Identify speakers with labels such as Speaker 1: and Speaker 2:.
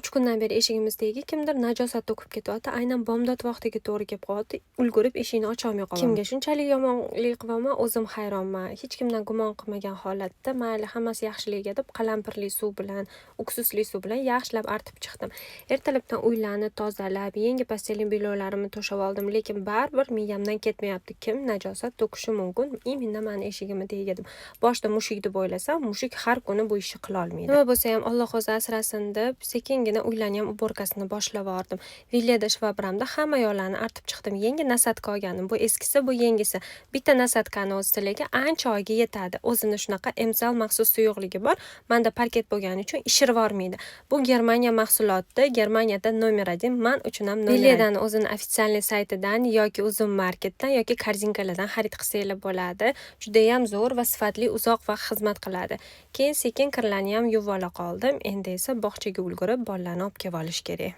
Speaker 1: 3 kundan beri eshigimiz tagiga kimdir najosat to'kib ketyapti. Aynan bomdod vaqtiga to'g'ri kelib qolyapti. Ulgurib eshikni ocholmay qolaman. Kimga shunchalik yomonlik qilyapman, o'zim hayronman. Hech kimdan gumon qilmagan holatda, mayli, hammasi yaxshiligiga deb qalampirli suv bilan, уксус li suv bilan yaxshilab artib chiqdim. Ertalabdan uylarni tozalab, yangi постельный бельё larimni to'shab oldim, lekin baribir miyamdan ketmayapti. Kim najosat to'kishi mumkin именно mani eshigimni tagiga deb. Boshida mushuk deb o'ylasam, mushuk har kuni bu ishni qilolmaydi. Nima bo'lsa ham Alloh o'zi asrasin deb sekingina uylarni ham уборка sini boshlab yubordim. Vileda shvabramda hamma yoqlarni artib chiqdim. Yangi насадка olgandim. Bu eskisi, bu yangisi. Bitta насадка ni o'zi sizlarga ancha oyga yetadi. O'zini shunaqa Emsal maxsus suyuqligi bor. Manda parket bo'lgani uchun ishirib yubormaydi. Bu Germaniya mahsuloti, Germaniyada номер один, man uchun ham номер. Viledani o'zini официальный saytidan yoki Uzum Marketdan yoki korzinkalardan xarid qilsanglar bo'ladi. Judayam zo'r va sifatli, uzoq vaqt xizmat qiladi. Keyin sekin kirlarni ham yuvib ola qoldim. Endi esa bog'chaga ulgurib bolalarni olib kelib olish kerak.